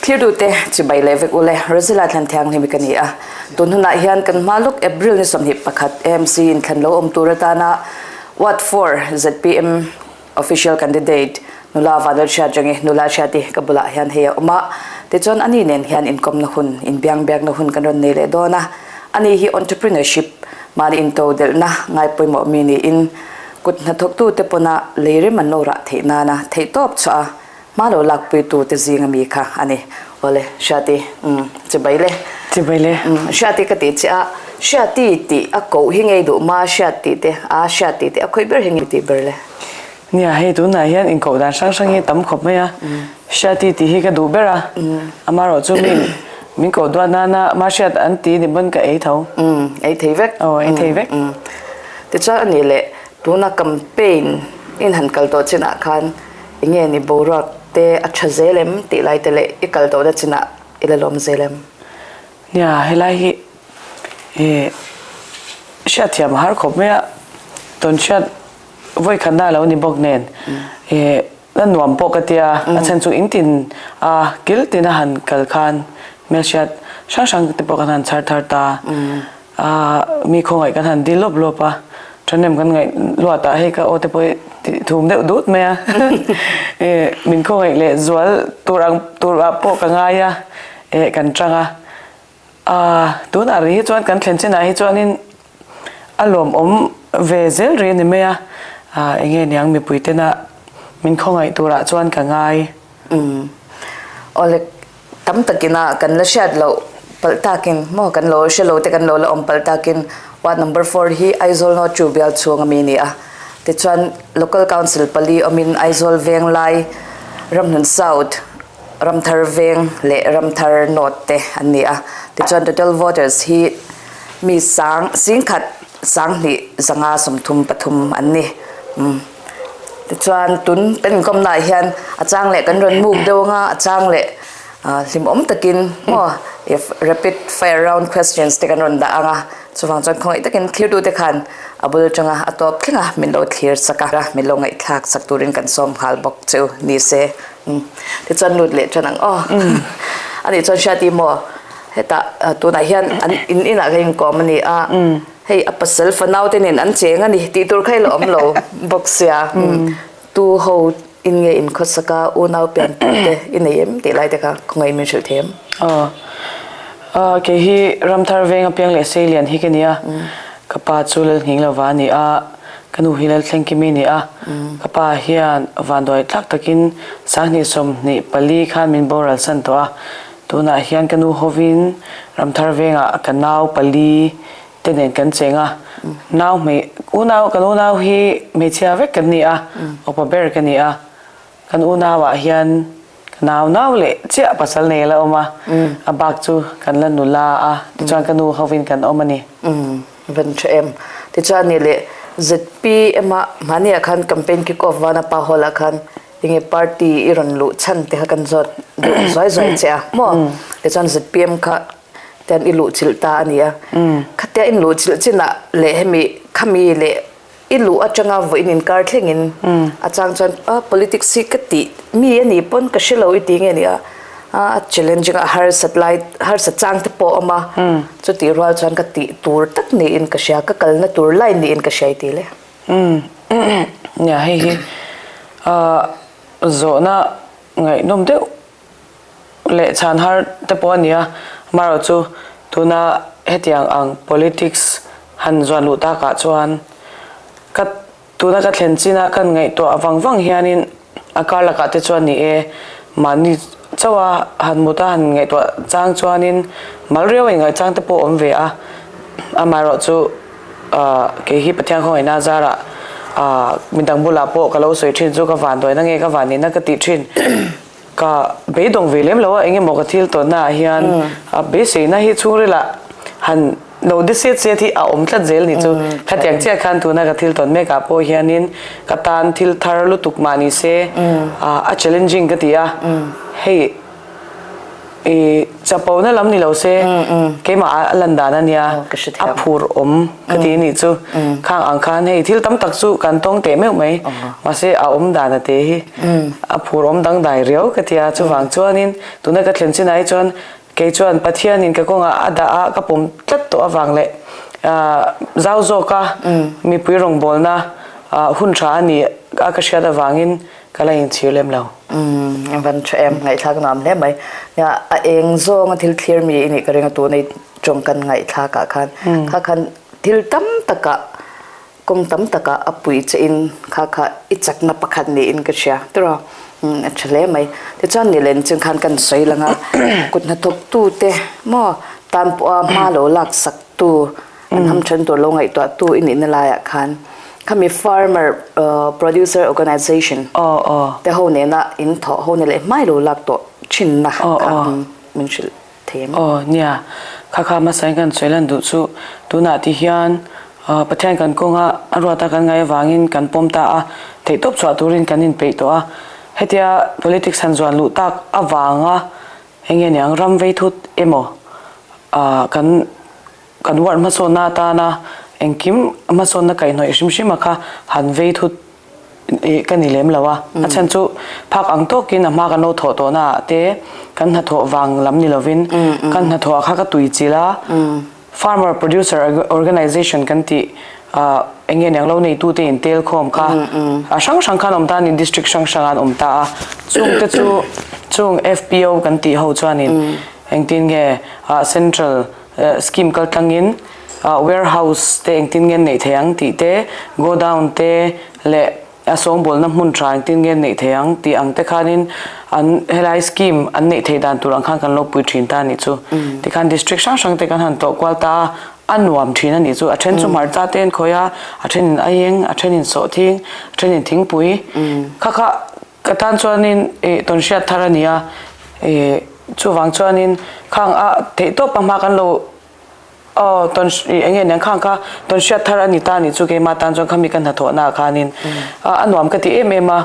Thirtute chibai leh vek ule, Rosella thlan thianghlim ka ni a. Tun hunah hian kan hma lawk April ni 21 AMC inthlan lo awm tur atana Ward 4 zpm Official candidate nula Vanlal Hriatrengi nula Hriati ka bulah hian hei a awm a, tichuan ani nen hian inkawmna hun, inbiangbiakna hun kan rawn nei leh dawn a. Ani hi entrepreneurship, mahni into delhna ngai pawimawh mi niin kut hnathawktute pawna lei rem an lo rah theih nana theihtawp chhuah a hma lo lakpuitu te zinga mi kha a ni. Awle, Hriati, umm, chibai le. Chibai le. Umm, Hriati ka tih che a, Hriati tih a koh hi ngei duh ma, Hriat tih te, a Hriat tih te a khawih ber hi ngei tih ber le. Nia, hei tunah hian inkoh dan hrang hrang hi tam khawp mai a, Hriati tih hi ka duh ber a, amaherawh chu min min koh duat nana ma hriat an ti ni pawn ka ei tho. Umm, ei thei vek. Aw, ei thei vek. Umm, tichuan a nih leh tuna campaign in han kal tawh chinah khan Enge ni boruak te a tha zel em tih lai te leh i kal tawhna chinah i la lawm zel em? Nia, helai hi ih hriatthiam a har khawp mai a, tawn hriat vawi khatna a lo ni bawk nen ih la nuam pawh ka tia, a chhan chu in tin a kil tin a han kal khan hmelhriat hrang hrang te pawh kan han chhar thar ta. A mi khawngaih kan han dil lawp lawp a, thahnem kan ngaih luat ah hei ka aw te pawh hi tih thum deuh dut mai a, eh min khawngaih leh zual tur ang tur ah pawh ka ngai a, eh kan tang a, ah tunah ri hi chuan kan thlen chinah hi chuanin a lawmawm ve zel ri a ni mai a, ah enge niang mipui tena min khawngaih turah chuan ka ngai. Umm awle Tam takina kan la hriat loh palh takin maw kan lo hre lo te kan lo la awm palh takin ward number four hi Aizawl North chu bial chhung ami a ni a. Tichuan Local Council pali awmin Aizawl Venglai, Ramhlun South, Ramthar Veng leh Ramthar North te an ni a. Tichuan total voters hi mi sang singkhat sanghnih zanga 33 an ni. Tichuan tun kan inkawmnaah hian a chang leh kan rawn muk deuh anga a chang leh hlimawm takin maw rapid fire round questions te kan rawn dah anga chuvang chuan khawngaih takin thirtute khan a bul atanga a tawp thleng a min lo thlir sak a min lo ngaihthlak sak turin kan sawm nghal bawk chu ni se tichuan lut leh tan ang aw anih chuan Hriati maw hetah tunah hian an in inah ka inkawm a ni a. Hei a pasal fanau te nen an cheng a ni tih tur kha i la awm lo bawk sia. Tu ho in nge in khawsak a unau pian pui te i nei em tih lai te kha khawngaih min hrilh thei em? Aw kei hi Ramthar veng a piang leh Seilian hi ka ni a, ka pa chu Lalhning lova a ni a, ka nu hi Lalthlengkimi a ni a, ka pa hian vanduai tlak takin sanghnih 24 khan min boral san tawh a, tunah hian ka nu hovin Ramthar vengah ka nau pali te nen kan cheng a, nau hmei unau kan unau hi hmeichhia vek kan ni a, upa ber ka ni a, kan unau ah hian ka nau nau leh chiah pasal nei a la awm a, a bak chu kan la nula a, tichuan ka nu hovin kan awm a ni. Van tha em. Tichuan ni leh zpm ah hmani ah khan campaign kick off vana pa hall ah khan enge party i rawn luh chhan te kha kan zawt duh zuai zuai che a maw? Tichuan zpm kha Tian i luhchilh ta a ni a. Khatia in luhchilh chinah leh hemi khami leh i luh atanga vawiin inkar thlengin a chang chuan a politics hi ka tih mi a nih pawn ka hre lo i ti nge ni a, a challenging a harsat lai harsat chang te pawh a awm a, chutih rual chuan ka tih tur tak niin ka hria, ka kalna tur line niin ka hria i ti le. Nia hei hi zawhna ngaihnawm deuh leh chhan har te pawh a ni a, amaherawh chu tuna hetiang ang politics han zuan luh takah chuan ka tuna ka thlen china kan ngaihtuah vang vang hianin a kar lakah te chuan ni e mahni chauha han mut a han ngaihtuah chang chuanin mal riau a inngaih chang te pawh a awm ve a, amaherawh chu ah kei hi Pathian khawngaihna zarah ah midang bulah pawh ka lo sawi thin chu ka vanduaina nge ka vanneihna ka tih thin. Ka beidawng ve lem lo a, eng emaw ka thil tawnna ah hian a beiseina hi chhungrilah han lo de set set hi a awm tlat zel ni chu. Khatiang chiah khan tuna ka thil tawn mek ah pawh hianin ka tan thil thar lutuk mah ni se a challenging ka ti a, hei I chapona lam ni lo se keimah a lan dan a nia, a phur awm ka ti anih chu. Khang ang khan hei thil tam tak chu kan tawng teh meuh mai, mahse a awm dan a te hi a phur awm dangdai riau ka ti a. Chuvang chuanin tuna ka thlen chinah hi chuan kei chuan Pathianin ka kawngah a dah a, ka pawm tlat tawh avang leh zau zawka mipui rawngbawlna hun tha a ni a ka hriat avangin Ka la inchhir lem lo. Umm van tha em, ngaihthlak nuam hle mai. Nia a eng zawnga thil thlir mi i nih ka ring a tuna i tawng kan ngaihthlak ah khan kha khan thil tam takah kawng tam takah a pui che in kha kha i chakna pakhat niin ka hria tiraw umm a tha hle mai. Tichuan nilen chung khan kan sawi lang a kut hnathawk tu te maw tan pawha hma lo lak sak tu An hamthen tur lo ngaihtuah tu i nihna laiah khan khami farmer producer organization te ho nena in thawh ho na leh hmai lo lak tawh thinna kha min hrilh thei em? Aw nia, kha kha hmasa in kan sawi lan duh chu tunah ti hian Pathian kan kawnga a ruata kan ngaih avangin kan pawm ta a, theihtawp chhuah turin kan inpeih tawh a, hetia politics han zuan luh tak avanga eng nge niang ram vei thut emaw kan Kan ward hmasawnna atana engkim hmasawnna kaihhnawih hrim hrim a kha han vei thut ih ka ni lem lo a. A chhan chu phak ang tawkin a hma kan lo thawh tawhna ah te kan hnathawh vang lam ni lovin kan hnathawh ah kha ka tui chilh a. Farmer Producer Organization kan tih ah eng nge niang lo neitu te in tel khawm kha a hrang hrang khan awm ta a ni district hrang hrang ah an awm ta a. Chung te chu chung FPO kan tih ho chuanin engtin nge ah central Scheme kal tlangin warehouse te engtin nge neih theih ang tih te, godown te leh a sawngbawlna hmun tha engtin nge neih theih ang tih ang te khanin an helai scheme an neih theih dan tur ang khan kan lo pui thin ta a nih chu. Tikhan district hrang hrang te kan han tlawh kual ta a, a nuam thin a nih chu. A then chu hmarcha te an khawih a, a thenin aieng, a thenin sawhthing, a thenin thingpui kha kha Ka tan chuanin ih tawnhriat thar a ni a, ih chuvang chuanin khang a theihtawp a hma kan lo aw tawn ih eng nge niang khang kha tawnhriat thar a ni ta nih chu keimah tan chuan khami ka hnathawhna ah khanin a nuam ka ti em em a,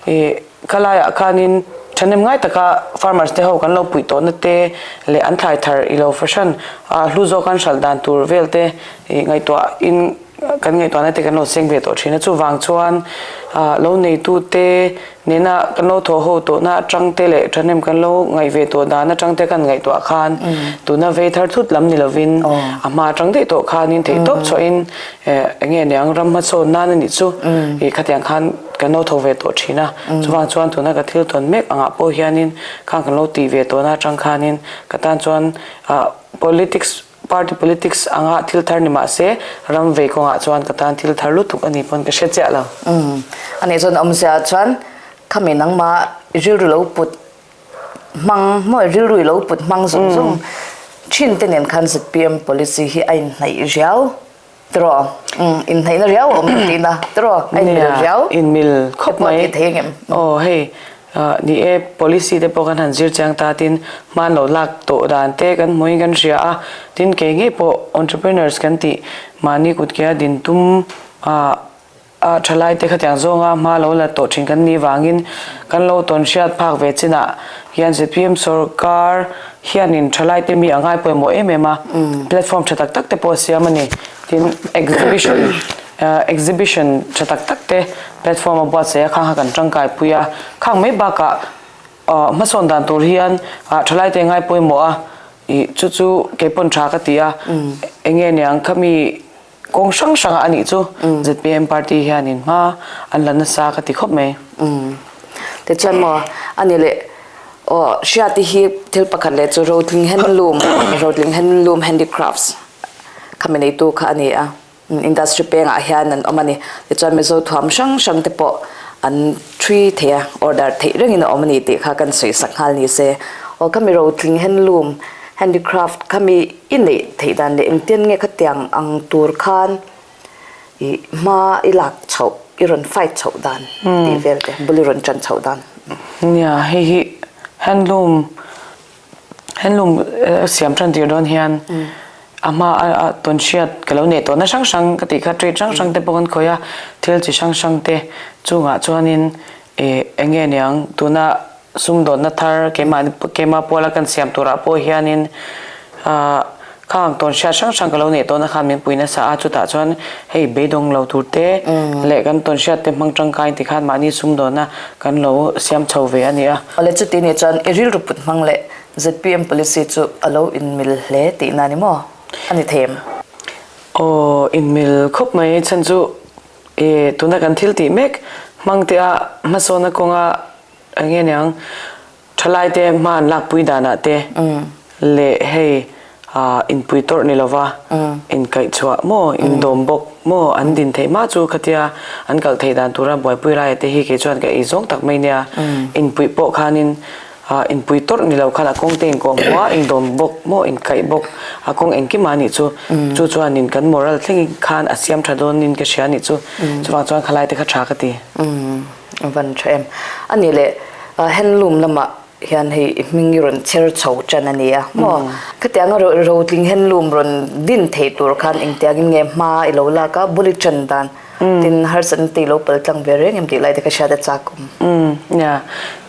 ih khalaiah khanin thahnem ngai taka farmers te ho kan lo puih tawhna te leh an thlai thar ilo fahran a hlu zawk an hralh dan tur vel te ih ngaihtuah in Kan ngaihtuahna te kan lo seng ve tawh thin a, chuvang chuan lo neitute nena kan lo thawh ho tawhna atang te leh thahnem kan lo ngaih ve tawh dan atang te kan ngaihtuah khan tuna vei thar thut lam ni lovin a hma atang daih tawh khanin theihtawp chhuahin eng nge niang ram hmasawn nan a nih chu ih khatiang khan kan lo tho ve tawh thin a, chuvang chuan tuna ka thil tawn mek angah pawh hianin khang kan lo tih ve tawhna atang khanin ka tan chuan politics Party politics anga thil thar ni mah se, ram vei kawngah chuan ka tan thil thar lutuk a ni pawn ka hre chiah lo. Umm, a nih chuan awmzia chuan khami nangmah i rilru lo put hmang maw i rilru i lo put hmang zawng zawng thin te nen khan zpm policy hi a inhnaih riau tiraw? Umm, inhnaihna riau a awm ka tihna tiraw? A inmil riau? Nia, inmil khawp mai. Te pawh a ti thei angem? Aw hei, Ni e, policy te pawh kan han zir chiang ta tin hman lo lak tawh dan te kan hmuhin kan hria a, tin kei ngei pawh entrepreneurs kan tih mahni kutke a din tum a thalai te khatiang zawnga hma lo la tawh thin kan nih vangin kan lo tawn hriat phak ve chinah hian zpm sorkar hianin thalai te mi a ngai pawimawh em em a, platform tha tak tak te pawh a siam a ni. Tin exhibition Exhibition tha tak tak te platform a buatsaih a khang kha kan tangkai pui a, khang mai bakah hmasawn dan tur hian thalai te ngai pawimawh a, ih chu chu kei pawn tha ka ti a, eng nge niang khami kawng hrang hrang ah a nih chu zpm party hianin hma an la nasa ka ti khawp mai. Tichuan maw a ni leh aw Hriati hi thil pakhat leh chu Rotling Handloom, Rotling Handloom Handicrafts khami neitu kha a ni a. Industry pengah hian an awm a ni. Tichuan Mizo thuam hrang hrang te pawh an thui thei a, order theih rengin a awm a ni tih kha kan sawi sak nghal ni se. Aw khami rotling handloom, handicraft khami i neih theih dan leh engtin nge khatiang ang tur khan i hma i lak chhoh, i rawn fight chhoh dan tih vel te, bul i rawn ṭan chhoh dan. Nia, hei hi handloom Handloom siam tan tir dawn hian a hma a tawn hriat ka lo neih tawhna hrang hrang ka tih kha trade hrang hrang te pawh kan khawih a, thil chi hrang hrang te chungah chuanin ih eng nge niang tuna. Sumdawnna thar keimah keimah puala kan siam turah pawh hianin ah khang tawn hriat hrang hrang ka lo neih tawhna khan min pui nasa a, chutah chuan hei beidawng lo tur te leh kan tawn hriat te hmang tangkai ti khan mahni sumdawnna kan lo siam chho ve a ni a. Awle chuti nih chuan i rilru put hmang leh zpm policy chu a lo inmil hle tihna ni maw? A ni thei em? Aw, inmil khawp mai chhan chu e tuna kan thil tih mek hmang te a hmasawnna kawnga Eng nge niang, thalaite hma an lakpui danah te leh hei inpui tawrh ni lova inkaihchhuah maw, indawm bawk maw an din theih hma chu khatia an kalh theih dan tura buaipui laia te hi kei chuan ka ei zawng tak mai nia. Inpuih pawh khanin inpui tawrh ni lo khan a kawng te inkawh hmuh a, indawm bawk maw, inkaih bawk a kawng engkim a nih chu. Chu chuanin kan moral thlengin khan a siam tha dawnin ka hria nih chu. Chuvang chuan khalai te kha tha ka ti. A van tha em. A nih leh handloom lamah hian hei i hming i rawn chher chho tan a nia maw? Khatianga rotling handloom rawn din thei tur khan engtiangin nge hma i lo lak a, bul i tan dan tin harsatna te i lo pal tlang ve reng em tih lai te ka hriat a chak awm. Umm nia,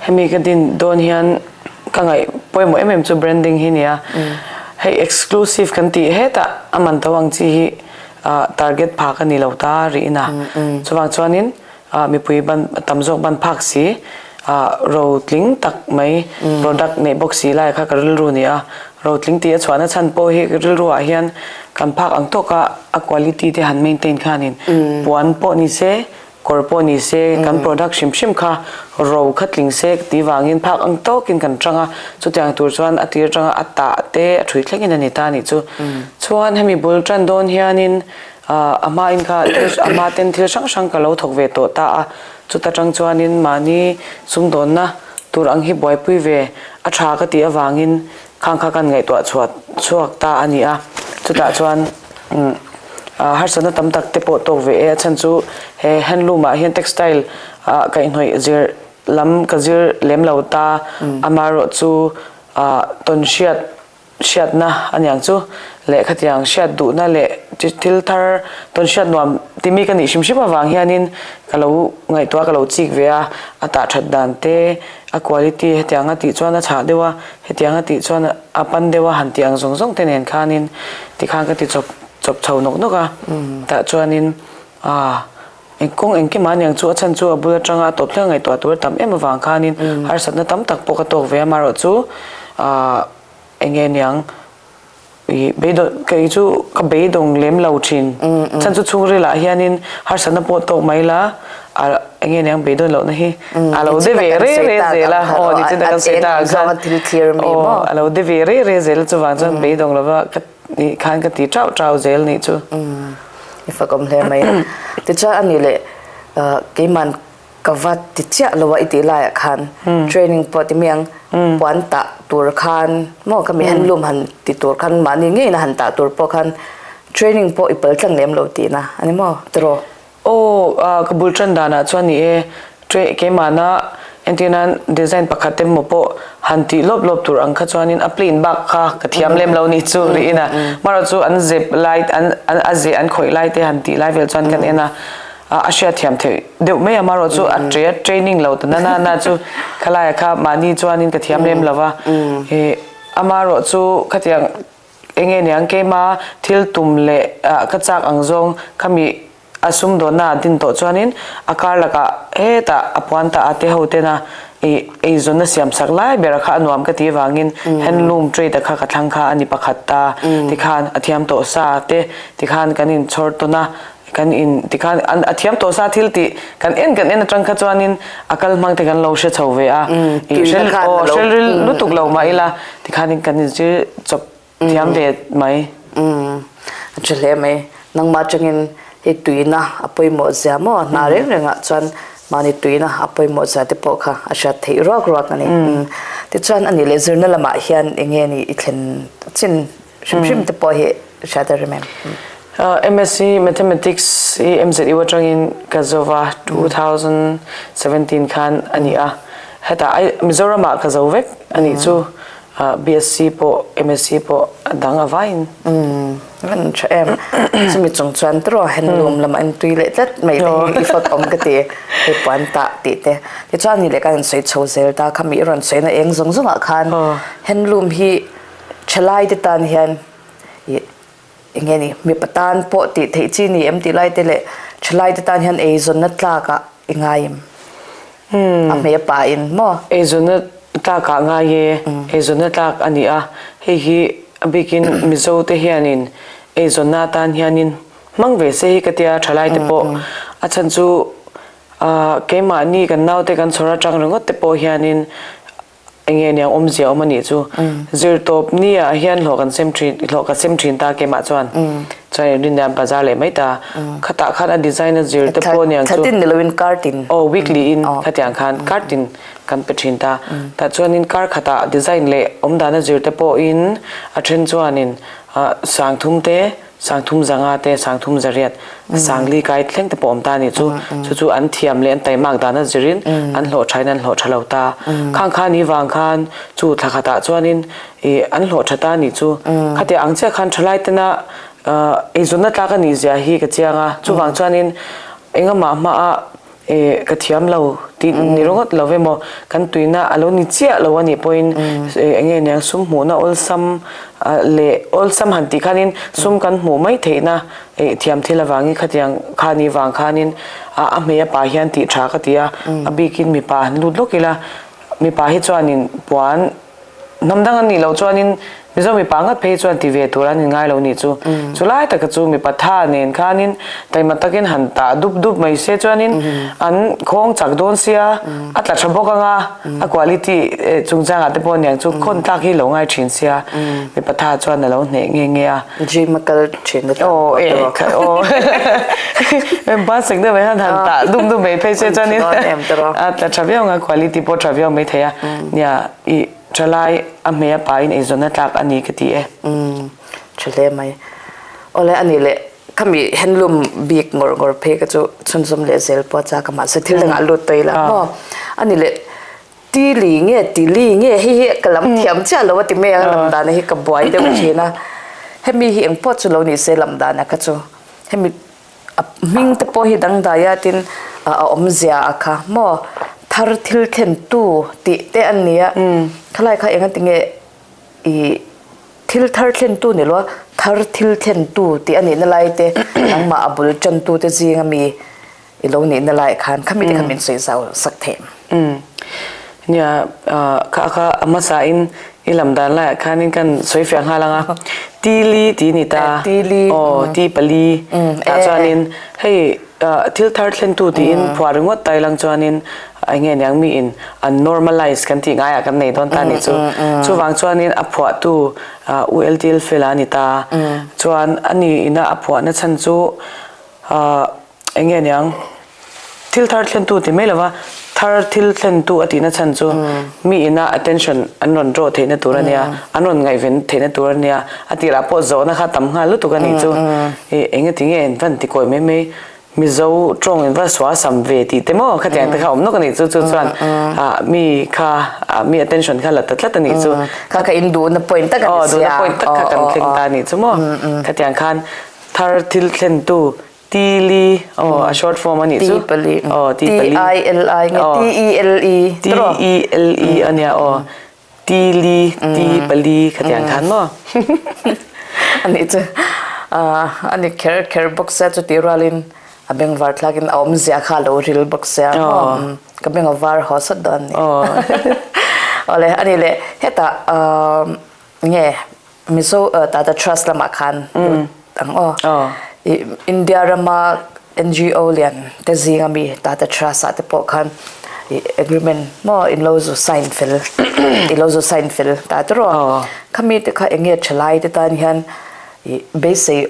hemi ka din dawn hian ka ngaih pawimawh em em chu branding hi nia. Hei exclusive kan tih hetah a man tho ang chi hi target phak a ni lo ta rih ina. Chuvang chuanin mipui ban tam zawk ban phak si ro tling tak mai product neih bawk si lai kha ka rilru ni a, ro tling tih a chhuahna chhan pawh hi rilru ah hian kan phak ang tawk a a quality te han maintain khanin puan pawh ni se kawr pawh ni se kan product hrim hrim kha ro kha tling se tih vangin phak ang tawkin kan tang a, chutiang tur chuan a tir atanga a tah te a thui thlengin a ni ta a nih chu. Chuan hemi bul tan dawn hianin A hmain kha a hma ten thil hrang hrang ka lo thawk ve tawh ta a, chuta tang chuanin mahni sumdawnna tur ang hi buaipui ve a tha ka tih avangin khang kha kan ngaihtuah chhuah chhuak ta a ni a, chutah chuan harsatna tam tak te pawh tawk ve e, a chhan chu he handloom ah hian textile ah kaihhnawih zir lam ka zir lem lo ta, amaherawhchu tawnhriat Hriatna a niang chu lehkha tiang hriat duhna leh thil thar tawn hriat nuam timi ka nih hrim hrim avang hianin ka lo ngaihtuah ka lo chik ve a, a tah that dan te, a quality hetiang a tih chuan a chhah deuh a, hetiang a tih chuan a pan deuh a han tih ang zawng zawng te nen khanin tikhan ka ti chawp chawp chho nawk nawk a, tah chuanin aah eng kawng engkim a niang chu a chhan chu a bul atanga a tawp thleng ngaihtuah tur a tam em avang khanin harsatna tam tak pawh ka tawk ve a, amaherawhchu chu aah Eng nge niang i beidawng kei chu ka beidawng lem lo thin. Chhan chu chhungril ah hianin harsatna pawh tawk mai la a eng nge niang beidawn lohna hi a lo de ve re re zel a aw ni chin a kan sawi ta ang khan aw a lo de ve re re zel a chuvang chuan beidawng lova ka nih khan ka ti chauh chauh zel nih chu. I fakawm hle mai. Tichuan a nih leh keiman Ka va ti chiah lo a i tih laiah khan training pawh ti miang puan tah tur khan maw ka mi handloom han ti tur khan mahni ngeiin a han tah tur pawh khan training pawh i pal tlang lem lo tihna a ni maw tiraw? Aw ka bul tan danah chuan ni e keimahna entir nan design pakhat emaw pawh han tih lawp lawp tur ang kha chuanin a plain bak kha ka thiam lem lo ni chu rihin a marawh chu an zep lai an a zeh an khawih lai te han tih lai vel chuan kan en a a hriatthiam theih deuh mai a marawh chu a tre training lo ta na na na chu khalai kha mahni chuanin ka thiam lem lova i amarawh chu khatiang enge niang keima thil tum leh ka chak ang zawng khami a sumdawnna a din tawh chuanin a kar lakah hetah a puan ta a te ho tena i eizawnna siam sak lai bera kha a nuam ka tih avangin handloom trade a kha ka thlang kha a ni pakhat ta tikhan a thiam tawh sa te tikhan kan inchhawr tawn a Kan in tikhan an a thiam tawh sa thil tih kan en kan en atang kha chuanin a kal hmang te kan lo hre chho ve a. I hrel aw hrel ril lutuk lo mah ila tikhanin kan inzir chawp thiam ve mai. A tha hle mai. Nangmah atangin hei tuina a pawimawh zia maw hna reng rengah chuan mahni tuina a pawimawh zia te pawh kha a hriat theih ruak ruak a ni. Tichuan a nih leh zirna lamah hian eng nge ni i thlen chin Hrim hrim te pawh hi hriat a rim em? MSc Mathematics hi MZU atangin ka zo va, 2017 khan a ni a. Hetah Mizoramah ka zo vek a nih chu. BSc pawh MSc pawh a dang a vaiin. Umm van tha em. Chumi chung chuan tiraw handloom lamah in tui leh tlat mai te hi i fak awm ka ti. Hei puan tah tih te. Tichuan ni leh kan insawi chho zel ta kha mi i rawn sawina eng zawng zawngah khan handloom hi thalai te tan hian ih eng nge ni mipa tan pawh tih theih chi ni em tih lai te leh thalai te tan hian eizawnna tlakah i ngai em? A hmei a pa in maw? Eizawnna tlak ah ngai e, eizawnna tlak a ni a, hei hi a bikin Mizo te hianin eizawnna atan hianin hmang ve se hi ka tia thalai te pawh a chhan chu keimahni kan naute kan chhawr atang ringawt te pawh hianin Enge niang awmzia awm a nih chu. Zirtawp ni ah hian hlawh kan sem thin, hlawh ka sem thin ta keimah chuan. Chuan in rin nia bazar leh mai ta. Khatah khan a design a zir te pawh niang chu. Thlatin ni loin kar tin. Aw weekly in khatiang khan kar tin kan pe thin ta. Tah chuanin kar khatah design leh awmdan a zir te pawhin a then chuanin sangthum te Sangthum zanga te, sangthum zariat, sangli kai thleng te pawh awm ta a nih chu. Chu chu an thiam leh an taimak dan a zirin an hlawh thain an hlawh tha lo ta. Khang kha ni vang khan chu thla khatah chuanin ih an hlawh tha ta a nih chu. Khatiang ang chiah khan thalai tena eizawnna tlak a nih zia hi ka chiang a. Chuvang chuanin engamah hmaah Eh, ka thiam lo tih ni ringawt lo emaw, kan tuina a lo ni chiah lo a nih pawhin eng nge niang sum hmuhna awlsam leh awlsam han tih khanin sum kan hmuh mai theihna eh thiam thil avangin khatiang khani vang khanin a hmei a pa hian tih tha ka ti a, a bikin mipa han lut lawk ila, mipa hi chuanin puan Hnam dang an nih loh chuanin Mizo mipa ngat phei chuan ti ve tur an in ngai lo nih chu. Chu lai taka chu mipa tha nen khanin taima takin han tah dup dup mai se chuanin an khawng chak dawn sia, a tla tha bawk anga a quality chungchangah te pawh aniang chu khawn tlak hi lo ngai thin sia, mipa tha chuan a lo hneh nge nge a. Gym a kal thin na tan pawh te bawk. Aw e ban sek deuh mai han han tah dup dup mai phei se chuanin a tla tha viau anga quality pawh tha viau mai thei a nia. I thalai a hmei a pain eizawnna tlak a ni ka ti e. Umm tha hle mai. Awle a nih leh khami handloom bik ngawr ngawr phei ka chu chhunzawm leh zel pawh a chak a mahse thil dangah lut tawh ila maw. A nih leh tili nge tili nge hei hi ka lam thiam chiah lo a ti mai a lam dan hi ka buai deuh thin a. Hemi hi engpawh chu lo ni se lam dan a kha chu hemi A hming te pawh hi dangdai a tin a awmzia a kha maw thar thil thlen tu tih te an ni a khalai kha enga tinge ih thil thar thlen tu ni lo a thar thil thlen tu tih a nihna lai te nangmah a bul tan tu te zing ami i lo nihna lai khan khami te kha min sawi zau sak thei. Nia kha kha a hmasa in i lam dan laiah khanin kan sawi fiah nghal ang a, ti li tih a ni ta, aw ti pali tah chuanin hei thil thar thlentu tiin phuah ringawt ta ilang chuanin eng nge niang miin an normalize kan tih ngaiah kan nei dawn ta a nih chu. Chuvang chuanin a phuahtu ULTL Fela a ni ta, chuan ani ina a phuahna chhan chu Eng nge niang? Thil thar thlentu ti mai lova, thar thil thlentu a tihna chhan chu mi ina attention an rawn draw theihna tur a nia, an rawn ngaihven theihna tur a nia, a tirah pawh zawhna kha tam nghal lutuk a nih chu. Ih eng nge ti nge in van ti kawi mai mai, Mizo tawng in va sual sam ve tih te maw khatiang te kha awm nawk a nih chu, chu chuan ah mi kha ah mi attention kha la ta tlat a nih chu. Kha kha in duhna point tak a ni sia. Aw duhna point tak kha kan thleng ta a nih chu maw. Khatiang khan thar thil thlentu Tili, aw a short form a nih chu. Tipali. Aw Tipali. T I L I nge T E L E. T E L E a nia aw. Tili, Tipali khatiang khan maw. A nih chu a ni kher kher bawk sia chu tih rualin a bengvar thlakin a awmzia kha a lo ril bawk sia maw. Ka beng a var haw sawt dawn a ni. Awle a nih leh hetah nge Mizo Tata Trust lamah khan lut ang aw. I India rama NGO lian te zinga mi Tata Trust ah te pawh khan i agreement maw in lo zu sign fel i lo zu sign fel ta te rawh. Khami te kha enge thalai te tan hian i beisei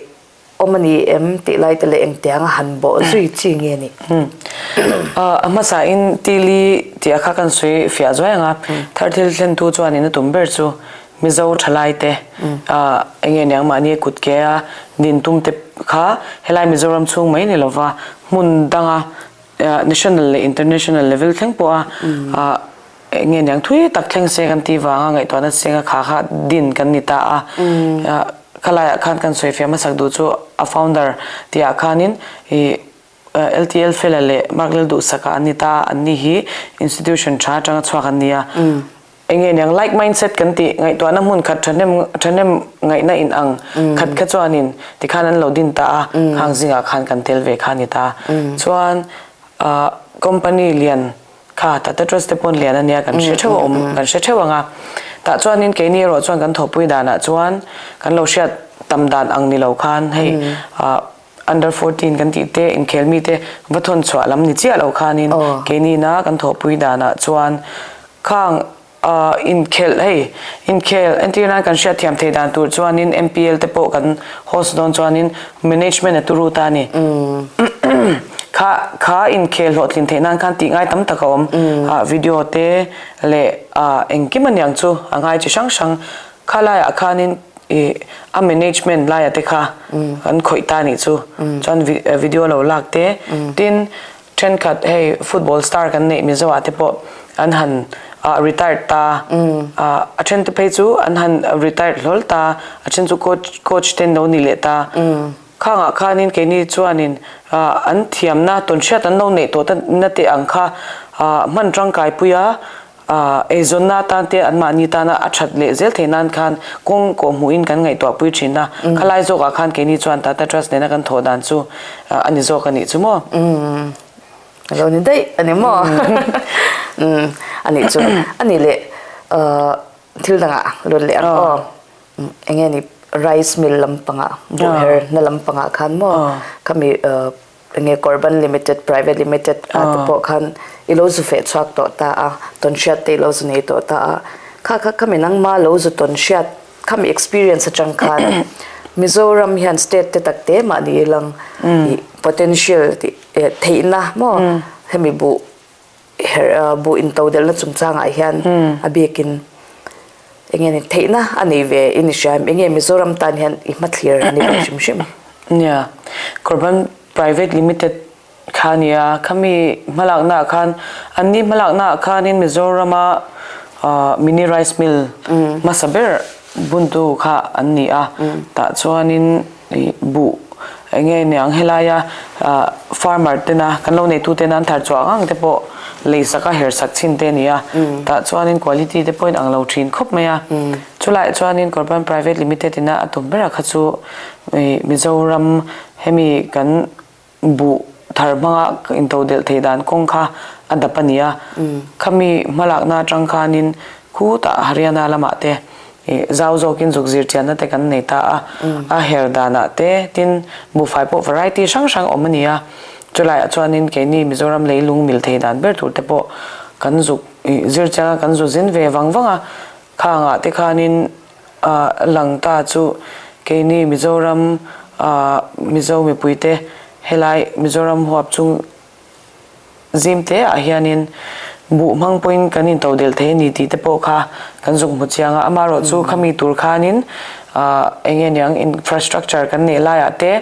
Awm a ni em tih lai te leh engtiang a han bawh zui chi nge ni? A hmasain Tili tih a kha kan sawi fiah zuai ang a, thar thil thlentu chuanin a tum ber chu Mizo thalai te eng nge niang mahni kut ke a din tum te kha helai Mizoram chhung mai ni lova hmun danga national leh international level thleng pawha. Eng nge niang thui tak thleng se kan tih vanga ngaihtuahna senga kha kha din kan ni ta a. Khalaiah khan kan sawi fiah hmasak duh chu a founder tihah khanin ih LTL Fela leh Mark Lalduhsaka an ni ta a, anni hi institution tha atanga chhuak an ni a. Eng nge niang like mindset kan tih ngaihtuahna hmun khat thahnem thahnem ngaihna in ang khat kha chuanin tikhan an lo din ta a, khang zingah khan kan tel ve kha a ni ta. Chuan company lian Kha Tata Trust te pawn lian ania kan hre theuh a awm kan hre theuh ang a. Tah chuanin keini erawh chuan kan thawhpui danah chuan kan lo hriat tam dan ang ni lo khan hei under 14 kan tih te inkhel mi te va thawn chhuah lam ni chiah lo khanin keini na kan thawhpui danah chuan khang Inkhelh hei, inkhel entir nan kan hriat thiam thei dan tur chuanin MPL te pawh kan host dawn chuanin management a turu ta a ni. Kha kha inkhel hlawhtlin theih nan khan tih ngai tam tak a awm. Video te leh engkim a niang chu a ngai chi hrang hrang. Kha laiah khanin ih a management laia te kha kan khawih ta nih chu. Chuan video lo lak te tin Thenkhat hei football star kan neih Mizo ah te pawh an han retired ta, a then te phei chu an han retired hlawl ta, a then chu coach coach te an lo ni leh ta. Khang ah khanin keini chuanin an thiamna tawnhriat an lo neih tawh na te ang kha hman tangkai pui a, Eizawnna atan te anmahni tana a that leh zel theih nan khan kawng kawhhmuhin kan ngaihtuah pui thin a, khalai zawkah khan keini chuan Tata Trust nena kan thawh dan chu a ni zawk a nih chu maw? Umm, a lo ni daih a ni maw? Umm, a nih chu. A nih leh thil dangah lut leh ang aw. Eng nge ni rice mill lampangah, buhher na lampangah khan maw khami Enge Korban Limited, Private Limited ah te pawh khan i lo zu feh chhuak tawh ta a, tawn hriat te i lo zu nei tawh ta a. Kha kha khami nangma lo zu tawn hriat, khami experience atang khan Mizoram hian state te tak te mahni ilang i potential tih theihna maw hemi buh Herh buh intodelhna chungchangah hian a biakin enge ni theihna a nei ve i ni hria em? Enge Mizoram tan hian i hmathlir a ni ve hrim hrim? Nia, Korban Private Limited kha a nia, khami hmalaknaah khan anni hmalaknaah khanin Mizorama mini rice mill hmasa ber buntu kha an ni a, tah chuanin Ih buh eng nge niang helaia farmer tena kan lo neitu tena an thar chhuah ang ang te pawh lei sak a her sak chin te a ni a, tah chuanin quality te pawhin ang lo thin khawp mai a, chulaiah chuanin Korban Private Limited ina a tum berah kha chu ih Mizoram hemi kan Buh thar hmanga intodelh theih dan kawng kha a dap a ni a, khami hmalakna atang khanin khutah Haryana lamah te zau zawkin zuk zir chianna te kan nei ta a, a her danah te tin buhfai pawh variety hrang hrang awm a ni a, chulaiah chuanin keini Mizoram leilung mil thei dan ber tur te pawh kan zuk zir chiang a, kan zu zin ve vang vang a, khangah te khanin A lang ta chu keini Mizoram Mizo mipuite helai Mizoram huap chung zim te ah hianin buh hmang pawhin kan intodelh thei a ni tih te pawh kha kan zuk hmu chiang a. Amaherawh chu khami tur khanin eng nge niang infrastructure kan neih laiah te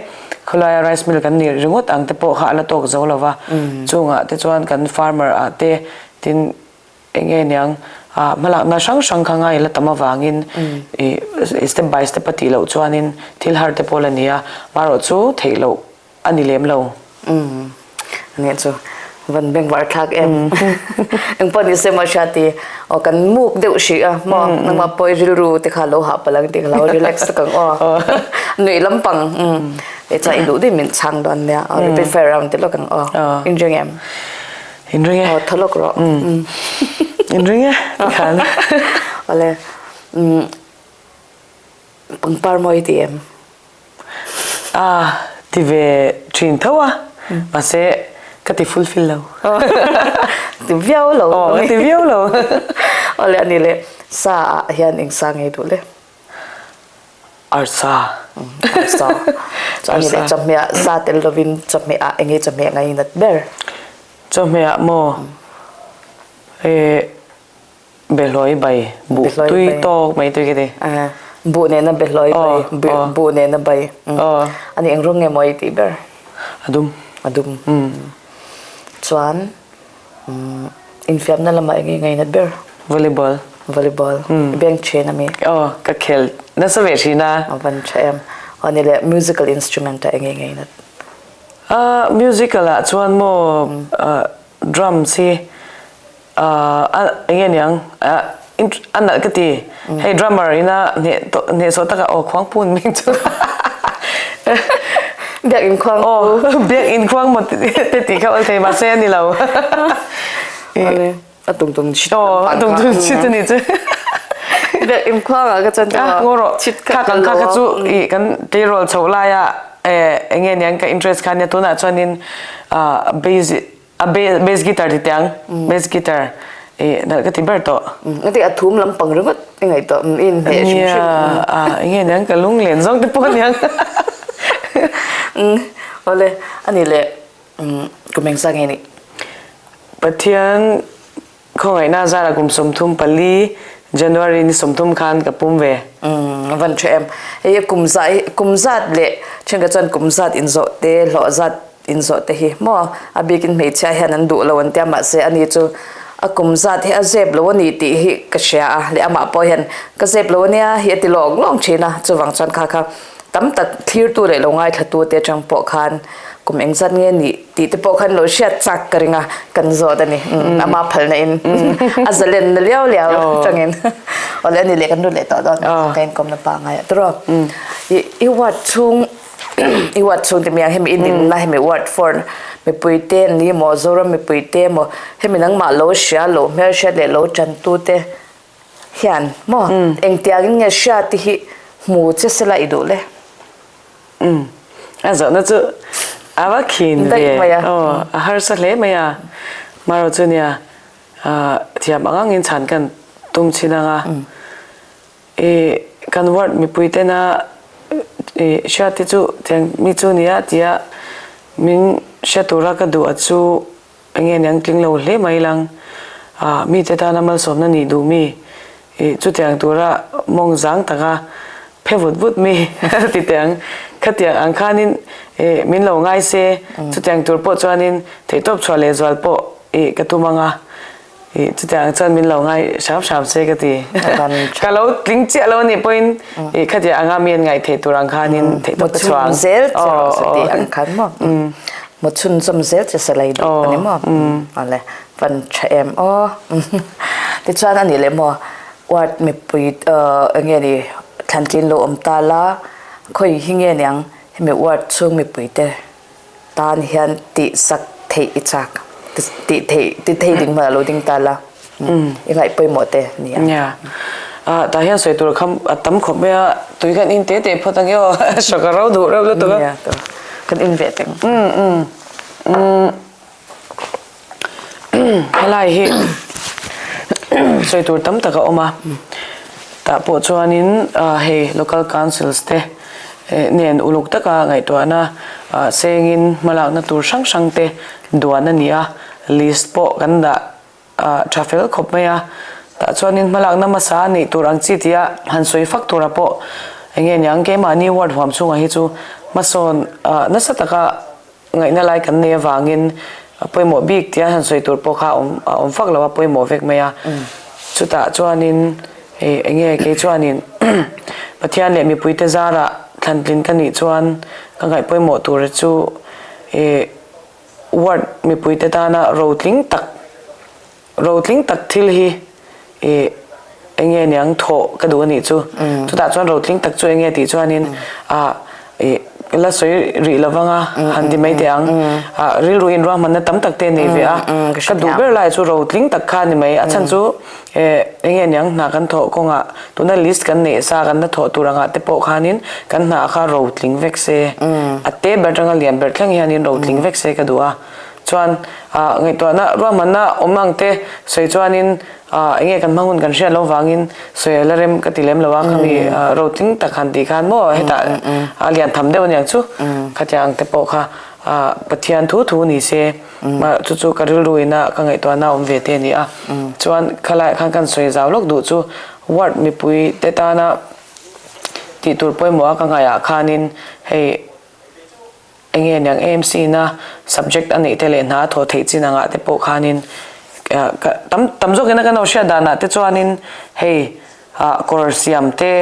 khawlaia rice mill kan neih ringawt ang te pawh kha a la tawk zo lo va. Chungah te chuan kan farmer ah te tin Eng nge niang, hmalakna hrang hrang kha ngai la tam avangin i step by step a tih loh chuanin thil har te pawh la ni a, marawh chu theih loh a ni lem lo. Umm, ania chu van bengvar thlak em. Engpawh ni se maw Hriati, aw kan muk deuh hrih a maw, nangmah pawh i rilru te kha lo hah palh ang tih ka lo relax tak ang aw. Nuih lampang, umm, chuan i duh duh min chhang dawn nia, rapid fire round ti lawk ang aw, inring em? Inring e. Aw tha lawk rawh. Inring e tikhan. Awle pangpar mawi ti em? A ti ve thin tho a mahse ka ti fulfill lo. Ti viau lo. Aw ka ti viau lo. Awle ani le sa ah hian eng sa ngei duh le? Arsa. Arsa. Chuan ni leh chawhmeh ah sa tel lovin chawhmeh ah enge chawhmeh ngainat ber? Chawhmeh ah maw eh behlawi bai buh tui tawk mai tui ka ti. Buh nena behlawi bai buh nena bai. Ani eng rawng nge maw i tih ber? A dum. A dum. Chuan. Infiamna lamah eng nge ngainat ber? Volleyball. Volleyball. I beng thin ami? Aw, ka khel nasa ve thin a. A van tha em. Aw ni le, musical instrument ah eng nge ngainat? Ah, musical ah chuan maw drums hi a eng nge niang a nalh ka ti. Hei drummer ina hnehsawh takah aw khuangpun ming chu. Biakinn khuang aw biakinn khuang maw te tih kha awl thei mahse a ni lo. A tung tung chit aw a tung tung chit a ni chu. Biakinn khuang ah ka chuan ah ngaw rawh chit kha kan kha kha chu i kan tleirawl chhoh laia eng nge niang ka interest kha nia tunah chuanin bass A bass guitar ti tiang, bass guitar i nalh ka ti ber tawh. Nga ti a thum lampang ringawt i ngaihtuah i inhmeh hrim hrim. Nia, a enge niang ka lunglen zawng te pawh aniang. Awle, ani leh kum engzah nge nih? Pathian Khawngaihna zara kum 34 January ni 30 khan ka pum ve. A van tha em. Hei kum zah hi kum zat leh thenkhat chuan kum zat inzawh te hlawh zat inzawh te hi maw a bikin hmeichhia hian an duh lo an tia mahse ani chu a kum zat hi a zep lo a ni tih hi ka hria a leh amah pawh hian ka zep lo ania hi a ti lawng lawng thin a chuvang chuan kha kha tam tak thlirtu leh lo ngaithlatu te atang pawh khan kum engzat nge nih tih te pawh khan lo hriat chak ka ring a, kan zawt a ni. Ama phalna in a zalen na liau liau atangin awle ani leh kan lut leh tawh dawn ka inkawmna pangai a tawrh i i ward chhung i ward chhung te miang hemi i dinna hemi ward four mipui te an ni maw Zoram mipui te maw hemi nangmah lo hria lo hmelhriat leh lo tantu te hian maw engtiangin nge hria te hi hmu che sela i duh le. Umm a zawhna chu a va khin ve aw a harsa hle mai a marawh chu nia thiam ang angin chhan kan tum chin ang a i kan ward mipui tena i hriat te chu tiang mi chu nia tia min hre tura ka duh a chu Enge ni ang tling lo hle mai lang. Ah, mite tana malsawmna nih duh mi, ih, chutiang tura mawng zang taka phe vut vut mi ti teh ang. Khatiang ang khanin, ih, min lo ngai se, chutiang tur pawh chuanin theihtawp chhuah leh zual pawh, ih, ka tum ang a. Ih, chutiang ang chuan min lo ngai hram hram se ka ti. Ka lo tling chiah lo anih pawhin, ih, khatiang anga mi an ngaih theih tur ang khanin theihtawp ka chhuah ang. Mu chhun zel che rawh se tih ang khan maw? Mu chhunzawm zel che salai duh a ni maw? Awle, van tha em aw. Tichuan a nih leh maw, ward mipui eng nge ni thlantlin lo awm ta la, khawi hi nge niang hemi ward chhung mipui te tan hian tih sak theih i chak, tih theih ti thei ding hmanah lo ding ta la, i ngaih pawimawh te ni ang. Nia, tah hian sawi tur kha a tam khawp mai a, tui kan in te te phawt ang e aw, hrawk a ro duh reuh lutuk a. Nia, kan in ve teng. Helai hi sawi tur tam tak a awm a, tah pawh chuanin hei local councils te nen uluk taka ngaihtuahna sengin hmalakna tur hrang hrang te duan a ni a, list pawh kan dah tha fel khawp mai a, tah chuanin hmalakna hmasa neih tur ang chi tia han sawi fak tura pawh eng nge niang keimahni ward huam chhungah hi chu hmasawn nasa taka Ngaihna lai kan nei avangin pawimawh bik tia han sawi tur pawh kha a awm fak lo a, pawimawh vek mai a. Chutah chuanin hei eng nge kei chuanin Pathian leh mipuite zarah thlantlin ka nih chuan ka ngaih pawimawh tur chu ih ward mipuite tana rotling tak Rotling tak thil hi i eng nge niang thawh ka duh a nih chu. Chutah chuan rotling tak chu eng nge tih chuanin ah i la sawi rih lo vang a han ti mai teh ang. Ah rilru in ruahmanna tam tak te nei ve a. Ka duh ber lai chu rotling tak kha a ni mai. A chhan chu eh eng nge niang hna kan thawh kawngah tuna list kan neih sa kan la thawh tur angah te pawh khanin kan hna kha rotling vek se. A te ber atanga lian ber thleng hianin rotling vek se ka duh a. Chuan ah ngaihtuahna ruahmanna awm ang te sawi chuanin ah enge kan hma hun kan hriat loh vangin sawi a la rem ka ti lem lo a khami rotling tak han tih khan maw hetah a lian tham deuh aniang chu khatiang ang te pawh kha ah Pathian thu thu ni se chu chu ka rilru ina ka ngaihtuahna awm ve te a ni a chuan khalaiah khan kan sawi zau lawk duh chu ward mipui te tana tih tur pawimawh a ka ngaihah khanin hei Enge niang AMC na subject a neih te leh hna a thawh theih chin angah te pawh khanin Tam tam zawkina kan lo hriat danah te chuanin hei kawr siam te,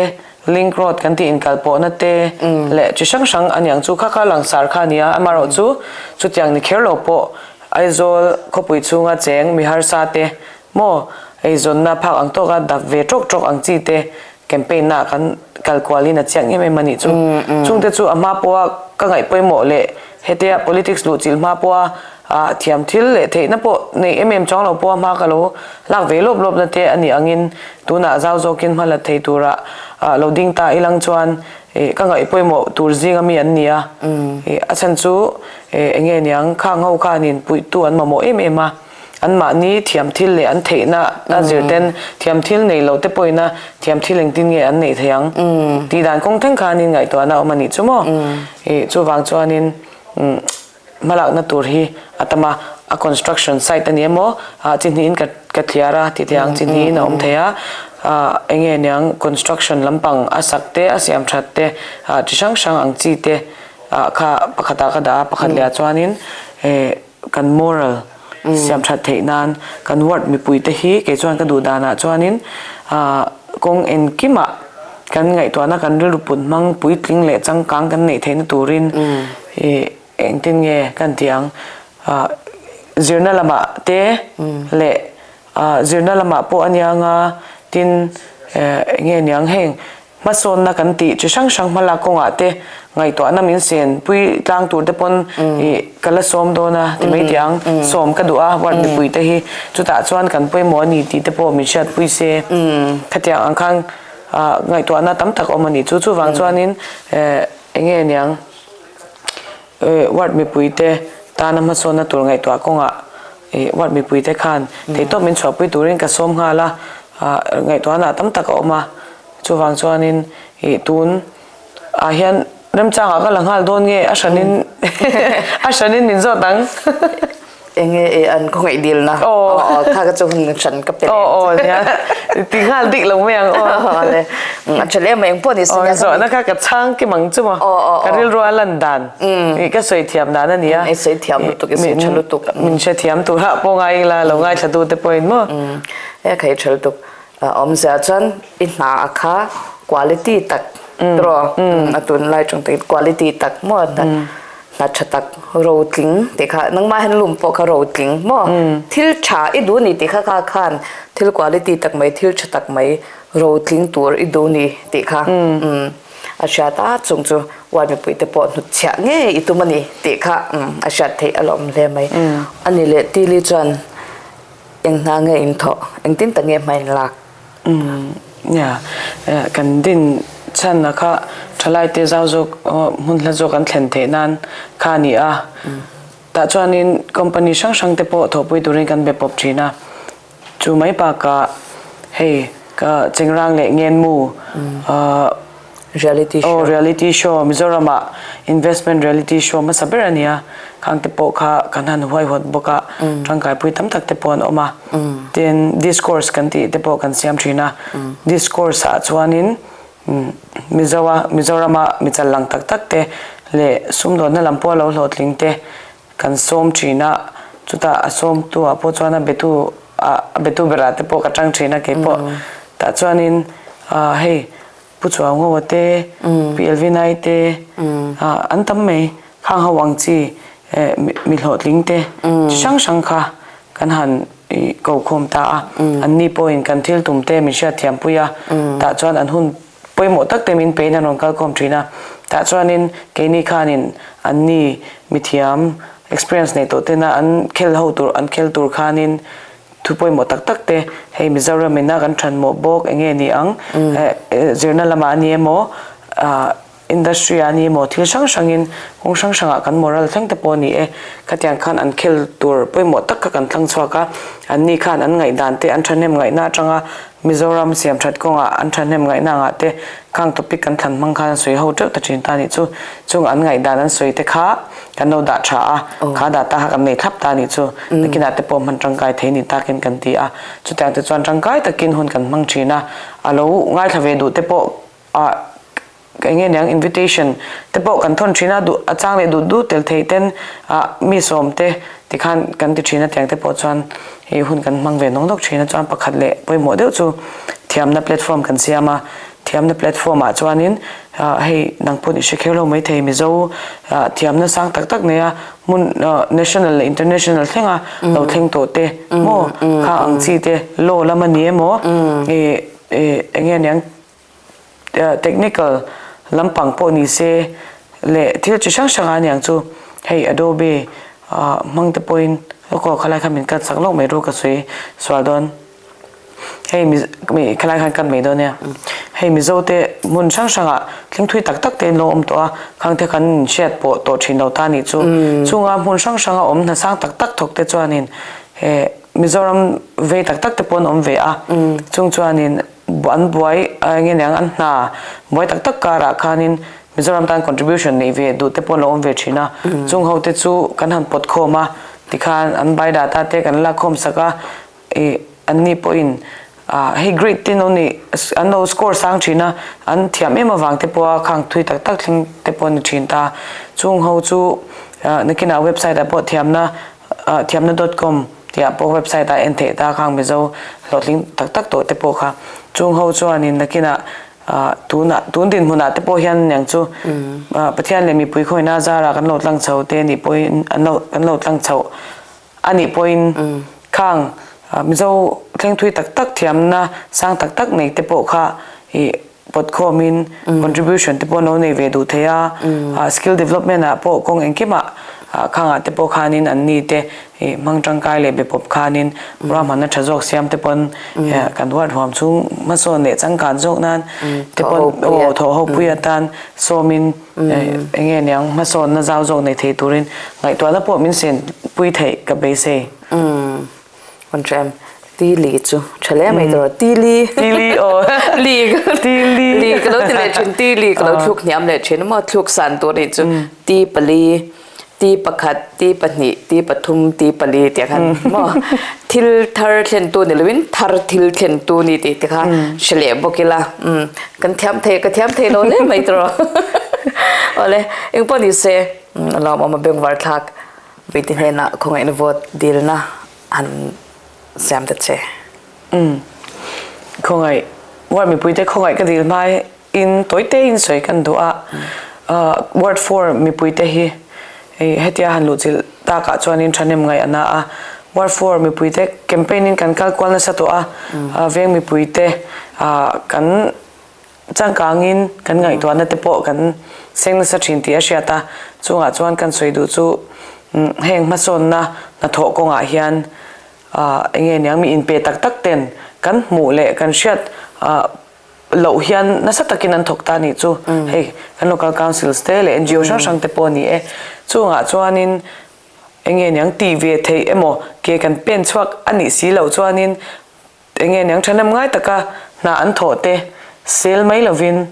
link road kan tih inkalpawhna te leh chi hrang hrang a niang chu kha kha langsar kha a ni a, amaherawhchu chutiang ni kher lo pawh Aizawl khawpui chhunga cheng mi harsa te maw eizawnna phak ang tawka dap ve tawk tawk ang chi te campaign na kan kal kualin a chiang em em a nih chu. Chungte chu a hma pawha ka ngaih pawimawh leh hetia politics luh chilh hma pawha thiam thil leh theihna pawh nei em em chuang lo pawha hma ka lo lak ve lawp lawp na te a nih angin tunah zau zawkin hma la thei tura lo ding ta ilang chuan ka ngaih pawimawh tur zinga mi an ni a. A chhan chu enge niang khang ho khanin puihtu an mamawh em em a. Anmahni thiam thil leh an theihna a zir ten thiam thil nei lo te pawhin a thiam thil engtin nge an neih theih ang tih dan kawng thleng khanin ngaihtuahna a awm a nih chu maw? Ih chuvang chuanin hmalakna tur hi a tam a, a construction site a ni emaw ah chi hnihin ka ka thliar a tih theih ang chi hnihin a awm thei a, ah enge niang construction lampang a sak te a siam that te ah chi hrang hrang ang chi te ah kha pakhatah ka dah a pakhat leh ah chuanin eh kan moral siam that theih nan kan ward mipui te hi kei chuan ka duh danah chuanin ah kawng engkimah kan ngaihtuahna kan rilru put hmang puitling leh changkang kan neih theihna turin ih engtin nge kan tih ang ah zirna lamah te leh ah zirna lamah pawh a nia nga tin eh enge niang heng Hmasawnna kan tih chi hrang hrang hmalak kawngah te ngaihtuahna min sen pui tlang tur te pawn ih ka la sawm dawn a ti mai tih ang, sawm ka duh a ward mipui te hi chutah chuan kan pawimawh a ni tih te pawh min hriatpui se khatiang ang khan ah ngaihtuahna tam tak a awm a nih chu chuvang chuanin eh enge niang eh ward mipui te tana hmasawnna tur ngaihtuah kawngah ih ward mipui te khan theihtawp min chhuahpui turin ka sawm nghal a ah ngaihtuahna tam tak a awm a. Chuvang chuanin ih tun ah hian remchangah ka la nghal dawn nge a hranin a hranin min zawt ang. Enge e an khawngaih dilna aw kha ka chu hun hran ka pe leh. Aw aw nia ti nghal dik lo mai ang aw. Le a tha lem mai engpawh ni se nia. Zawhna kha ka chhang kim ang chu maw ka rilru a lan dan ih ka sawi thiam dan a nia. I sawi thiam lutuk i sawi tha lutuk. Min hrethiam tur ah pawh ngai ila lo ngaithla tu te pawhin maw. E khai tha lutuk. A awmzia chuan i hna a kha quality tak tiraw a tunlai tawng takin quality tak maw hna hna tha tak rotling tih kha nangmah hian lum pawh kha rotling maw thil tha i duh ni tih kha kha khan thil quality tak mai thil tha tak mai rotling tur i duh ni tih kha a hriat a chung chu ward mipui te pawh hnutchhiah ngei i tum a ni tih kha a hriat theih a lawm hle mai a ni leh Tili chuan. Eng hna nge in thawh? Engtin tak nge hma in lak? Umm nia, kan din chhanna kha thalaite zau zawk hmun hla zawk an thlen theih nan kha a ni a. Tah chuanin company hrang hrang te pawh thawhpui turin kan be pawp thin a. Chu mai bakah hei ka Chengrang leh Ngenmu Reality show. Aw reality show Mizoramah investment reality show hmasa ber a nia khang te pawh kha kan han huaihawt bawk a tangkaipui tam tak te pawh an awm a tin discourse kan tih te pawh kan siam thin a discourse ah chuanin Mizoa Mizorama mi chal lang tak tak te leh sumdawnna lam pawh a lo hlawhtling te kan sawm thin a chutah a sawmtu ah pawh chuan a betu ah a betu berah te pawh ka tang thin a keipawh tah chuanin ah hei Pu Chuaungawa te, Pi Elvinai te, an tam mai. Khang ho ang chi mi hlawhtling te chi hrang hrang kha kan han ko khawm ta a. An ni pawhin kan thil tum te min hriatthiam pui a, tah chuan an hun pawimawh tak te min pein an rawn kal khawm thin a. Tah chuanin keini khanin an ni mithiam experience nei tawh tena an khel ho tur an khel tur khanin Thu pawimawh tak tak te, hei Mizoram ina kan than mawh bawk eng nge ni ang, zirna lamah a ni emaw, industry ah a ni emaw thil hrang hrangin kawng hrang hrangah kan moral thleng te pawh a ni e. Khatiang khan an khel tur pawimawh tak kha kan thlang chhuak a, an ni khan an ngaihdan te an thahnem ngaihna atanga Mizoram siam that kawngah an thahnem ngaihna angah te khang topic kan thlan hmang khan an sawi ho teuh ta thin ta a nih chu. Chung an ngaihdan an sawi te kha kan lo dah tha a, kha dah ta kha kan nei thlap ta a nih chu. Nakinah te pawh hman tangkai thei ni takin kan ti a, chutiang te chuan tangkai takin hun kan hmang thin a, a lo ngaithla ve duh te pawh ah. Eng nge niang invitation te pawh kan thawn thin a, duh a chang leh duh duh tel thei ten ah mi sawm te tikhan kan ti thin a tiang te pawh chuan hei hun kan hmang ve nawk nawk thin a chuan pakhat leh pawimawh deuh chu thiamna platform kan siam a, thiamna platform ah chuanin ah hei nang pawn i hre kher lo maithei Mizo ah thiamna sang tak tak nei a hmun ah national leh international thlenga lo thleng tawh te maw kha ang chi te law lam a ni emaw ih ih eng nge niang Technical lampang pawh ni se leh thil chi hrang hrang a aniang chu hei Adobe hmang te pawhin aw khalai khan min cut sak lawk mai ru ka sawi sual dawn hei mi khalai khan cut mai dawn nia hei Mizo te hmun hrang hrangah thleng thui tak tak te an lo awm tawh a khang te khan in hriat pawh tawh thin lo ta nih chu chunga hmun hrang hranga awm hna sang tak tak thawk te chuanin he Mizoram vei tak tak te pawh an awm ve a chung chuanin An buai eng nge niang an hna buai tak tak karah khanin Mizoram tan contribution neih ve duh te pawh an lo awm ve thin a, chung ho te chu kan han pawt khawm a, tikhan an bai data te kan lak khawm sak a, ih an ni pawhin ah hei grade te an lo nih an lo score sang thin a, an thiam em avang te pawha khang thui tak tak thleng te pawh a ni thin ta, chung ho chu nakinah website ah pawh thiamna thiamna dot com tih ah pawh website ah en theih ta khang Mizo hlawhtling tak tak tawh te pawh kha chung ho chuanin nakinah tunah tun dinhmunah te pawh hian niang chu Pathian leh mipui khawina zarah kan lo tlang chho te anih pawhin an lo kan lo tlang chhoh anih pawhin khang Mizo thleng thui tak tak thiamna sang tak tak nei te pawh kha ih pawt khawmin contribution te pawh an lo nei ve duh thei a, skill development ah pawh kawng engkimah khangah te pawh khanin an ni te hmang tangkai leh be pawp khanin ruahmanna tha zawk siam te pawn kan huat huam chhung hmasawn leh changkan zawk nan te pawn aw thawh ho pui atan sawmin eng nge niang hmasawnna zau zawk nei thei turin ngaihtuahna pawh min sen pui theih ka beisei. An hre em? Ti li chu tha hle mai tawh ti li. Ti li aw. Li ti li. Li ka lo ti leh thin ti li ka lo thluk hniam leh thin maw thluk san tur nih chu ti pali ti pakhat ti pahnih ti pathum ti pali tih khan maw thil thar thlen tu ni lovin thar thil thlen tu ni tih te kha hre leh bawk ila kan thiam thei ka thiam thei lo hle mai tawh awle engpawh ni se a lawmawm a bengvar thlak. Viti hnenah khawngaihna vote dilna han siam ta che. Umm. Khawngaih, ward mipuite khawngaih ka dil hma in tawite in sawi kan duh a. Ward 4 mipuite hi hetia han luhchilh takah chuanin thahnem ngaih a na a. Ward 4 mipuite campaign in kan kal kual nasa tawh a. Veng mipuite kan Changkangin kan ngaihtuahna te pawh kan seng nasa thin tih a hriat a, chungah chuan kan sawi duh chu heng hmasawnna hnathawh kawngah hian eng nge niang mi inpe tak tak ten kan hmuh leh kan hriat loh hian nasa takin an thawk ta nih chu hei kan local councils te leh NGO hrang hrang te pawh a ni e. Chungah chuanin eng nge niang tih ve theih emaw ke kan pen chhuak a nih si loh chuanin Enge niang thahnem ngai taka hna an thawh te sel mai lovin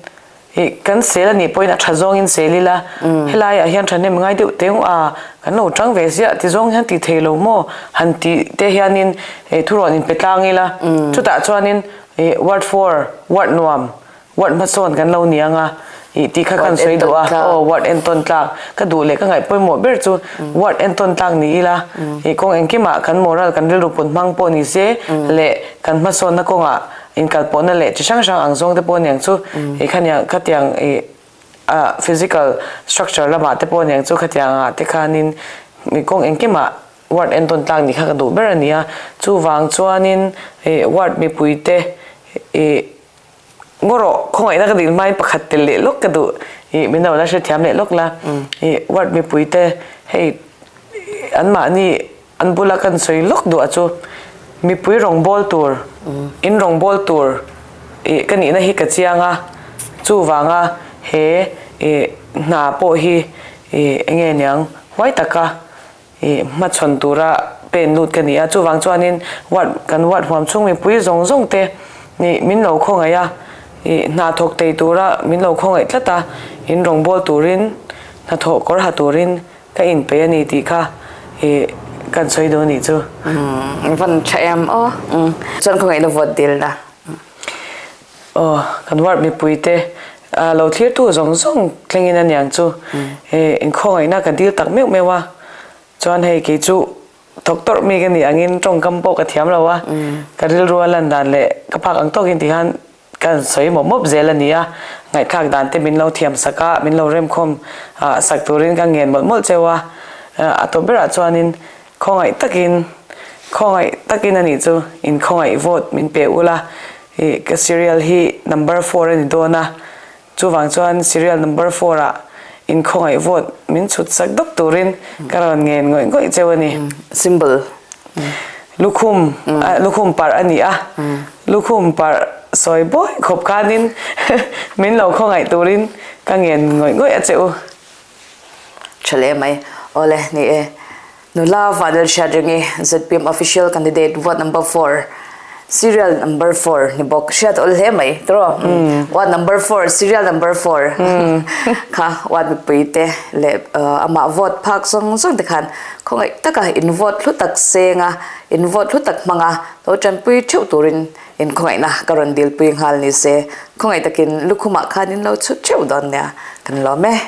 ih kan sel anih pawhin a tha zawngin sel ila helaiah hian thahnem ngai deuh teng a kan lo tang ve ziah ti zawng hian ti thei lo maw han tih te hianin ih thurawn inpe tlang ila chutah chuanin ih ward four ward nuam Ward hmasawn kan lo ni anga ih tih kha kan sawi duh a, aw ward entawn tlak ka duh leh ka ngaih pawimawh ber chu ward entawn tlak ni ila ih kawng engkimah kan moral kan rilru put hmang pawh ni se leh kan hmasawnna kawngah inkalpawhna leh chi hrang hrang ang zawng te pawh aniang chu ih khaniang khatiang ih ah physical structure lamah te pawh aniang chu khatiang ah te khanin ih kawng engkimah ward entawn tlak nih kha ka duh ber a ni a, chuvang chuanin ih ward mipuite ih Ngaw rawh, khawngaihna ka dil hmain pakhat tel leh lawk ka duh ih min lo la hrethiam leh lawk la ih ward mipui te hei anmahni an bula kan sawi lawk duh a chu mipui rawngbâwl tur in rawngbâwl tur ih ka nihna hi ka chiang a chuvanga he ih hna pawh hi ih eng nge niang huai taka Ih hmachhawn tura pen lut ka ni a, chuvang chuanin ward kan ward huam chhung mipui zawng zawng te ih min lo khawngaih a, ih hna thawk thei tura min lo khawngaih tlat a, in rawngbâwl turin hnathawh kawr ha turin ka inpeih a ni tih kha ih kan sawi duh a nih chu. Umm van tha em aw. Chuan khawngaihna vote dil la. Aw kan ward mipui te. Lo thlirtu zawng zawng thlengin a niang chu inkhawngaihna ka dil tak meuh meuh a, chuan hei kei chu thawk tawrh mi ka nih angin tawngkam pawh ka thiam lo a, ka rilru a lan dan leh ka phak ang tawkin ti khan ka sawi mawp mawp zel a ni a, ngaihthlak dan te min lo thiam sak a, min lo remkhawm sak turin ka ngen mawlh mawlh cheu a, a tawp berah chuanin khawngaih takin khawngaih takin a nih chu inkhawngaih vote min pe ula Ih ka serial hi number four a ni dawn a, chuvang chuan serial number four ah inkhawngaih vote min chhut sak dawk turin ka rawn ngen ngawih ngawih cheu a ni. Symbol. Lukhum, lukhum parh a ni a, lukhum parh sawi bawi khawp khanin min lo khawngaih turin ka ngen ngawih ngawih a che u. Tha hle mai. Awle, ni e. Nula Vanel Hriatrengi, zpm Official Candidate Ward Number 4, Serial Number 4 ni bawk. Hriat awl hle mai, tiraw? Ward Number 4, Serial Number 4 kha ward mipui te leh amah vote phak zawng zawng te khan khawngaih taka in vote hlu tak senga, in vote hlu tak hmanga lo tanpui theuh turin in khawngaihna ka rawn dilpui nghal ni se. Khawngaih takin lukhumah khan in lo chhut theuh dawn nia, kan lawm e.